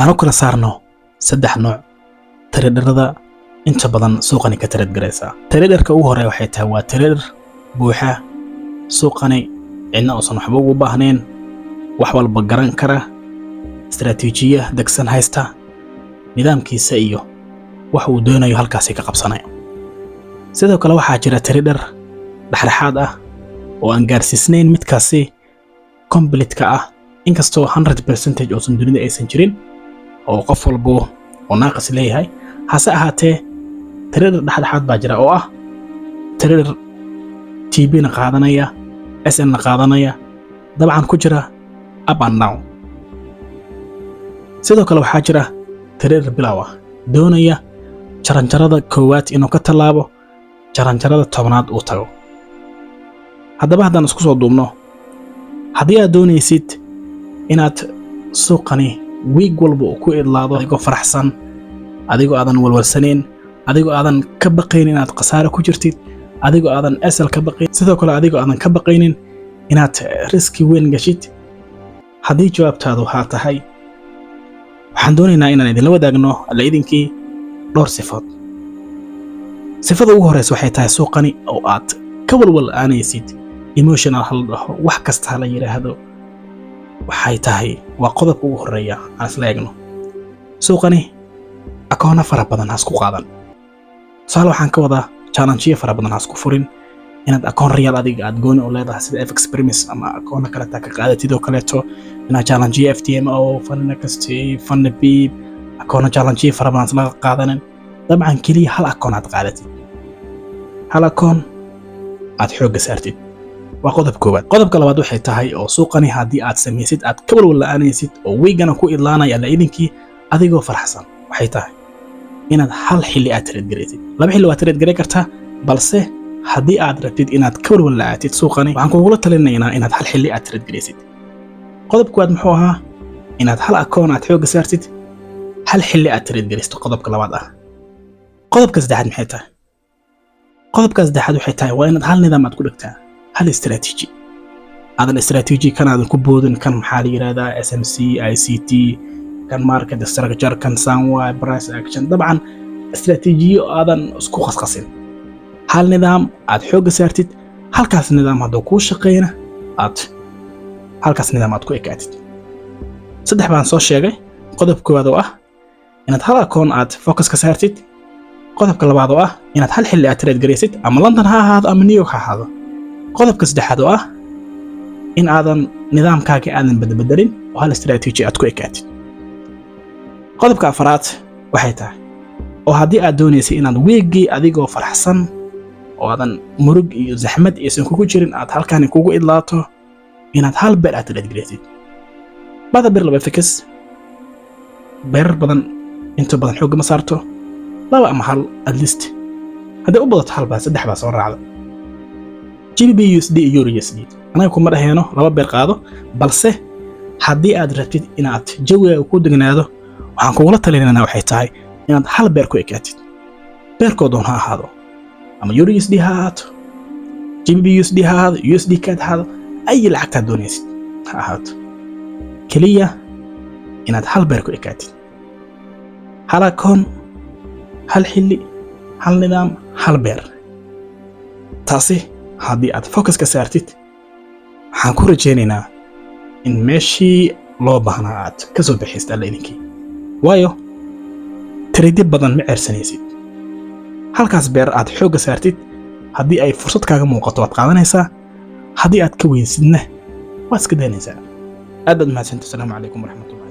Aan u kala saarno saddex nooc traderada inta badan suuqani ka trade garaysaa. Traderka ugu horeeya waxay tahay waa trader buuxa, suuqani cidna uusan waxba ugu baahnayn, wax walba garan kara, istaraatiijiya degsan haysta, nidaamkiisa iyo wax uu doonayo halkaasi ka qabsanayo. Sidoo kale waxaa jira trader dhexdhexaad ah oo aan gaarsiisnayn midkaasi complete-ka ah, inkastoo 100% uusan dunida aysan jirin oo qof walbo oo naaqis leeyahay. Hase ahaatee, trader dhexdhexaad baa jira oo ah trader TP-na qaadanaya, SL-na qaadanaya, dabcan ku jira up and down. Sidoo kale waxaa jira trader bilow ah, doonaya jaranjarada koowaad inuu ka tallaabo, jaranjarada 10aad uu tago. Haddaba haddaan isku soo duubno, haddii aad doonaysid inaad suuqani week walba uu ku idlaado adigoo faraxsan, adigoo aadan walwalsanayn, adigoo aadan ka baqayn inaad khasaare ku jirtid, adigoo aadan SL ka baqayn, sidoo kale adigoo aadan ka baqaynin inaad risk weyn gashid, haddii jawaabtaadu haa tahay, waxaan doonaynaa inaan idinla wadaagno, Alla idinkii, dhowr sifood. Sifada ugu horreysa waxay tahay, suuqani oo aad ka walwal-aanaysid, emotional ha la dhaho, wax kasta ha la yidhaahdo, waxay tahay waa qodobka ugu horreeya aan isla eegno. Suuqani akoono fara badan ha isku qaadan. Tusaale, waxaan ka wadaa challengeyo fara badan ha isku furin. Inaad akoon real adiga aad gooni u leedahay sida FX Primus ama akoono kaleeta ka qaadatid oo kaleeto, inaad challengeyo FTMO, Fundnext, Fundpip, akoono challengeyo fara badan isla qaadanin. Dabcan keliya hal akoon aad qaadatid, hal akoon aad xoogga saartid, waa qodob koowaad. Qodobka labaad waxay tahay oo suuqani haddii aad samaysid aad ka walwal la'aanaysid oo weekgana ku idlaanaya, Alla idinkii, adigoo faraxsan, waxay tahay inaad hal xilli aad trade garaysid. Laba xilli waad trade garay kartaa, balse haddii aad rabtid inaad ka walwal la'aatid suuqani, waxaan kugula talinaynaa inaad hal xilli aad trade garaysid. Qodob koowaad muxuu ahaa? Inaad hal akoon aad xoogga saartid, hal xilli aad trade garaysto, qodobka labaad ah. Qodobka saddexaad maxay tahay? Qodobka saddexaad waxay tahay waa inaad hal nidaam aad ku dhigtaa, hal istaraatiiji. Aadan istaraatiiji kan aadan ku boodin, kan maxaa la yidhahdaa, SMC, ICT, kan market structure, kan sanwy, price action, dabcan istaraatiijiyo aadan isku qasqasin. Hal nidaam aad xoogga saartid, halkaas nidaam hadduu kuu shaqeyna, aad halkaas nidaam aad ku ekaatid. Saddex baan soo sheegay. Qodob koowaad oo ah inaad hal akoon aad focus ka saartid. Qodobka labaad oo ah inaad hal xilli aad trade garaysid, ama London ha ahaado ama New York ha ahaado. Qodobka saddexaad oo ah in aadan nidaamkaaga aadan badbedelin oo hal istaraatiiji aad ku ekaatid. Qodobka afaraad waxay tahay oo haddii aad doonaysay inaad weekgii adigoo faraxsan oo aadan murug iyo zaxmad aysan kugu jirin aad halkani kugu idlaato, inaad hal pair aad trade garaysid. Bada pair laba FX, pairar badan inta badan xoogga ma saarto, laba ama hal at least. Hadday u badato hal baa, saddex baa soo raacda, GBP USD iyo Euro USD. Anaga kuma dhaheyno laba pair qaado, balse haddii aad rabtid inaad jawigaaga ku degnaado, waxaan kugula talinaynaa waxay tahay inaad hal pair ku ekaatid. Pairkoo doon ha ahaado, ama Euro USD ha ahaato, GBP USD ha ahaado, USD CAD ha ahaado, ay lacagtaad doonaysid ha ahaato, keliya inaad hal pair ku ekaatid, hal akoon, hal xilli, hal nidaam, hal pair. Taasi haddii aad focus ka saartid, waxaan ku rajaynaynaa in meeshii loo baahnaa aad ka soo bixaysid, Alla idinkii, waayo trade badan ma ceersanaysid. Halkaas pair aad xoogga saartid, haddii ay fursad kaaga muuqato waad qaadanaysaa, haddii aad ka weysidna waad iska daynaysaa. Aad baad mahadsanta. Asalaamu calaykum waraxmatullahi.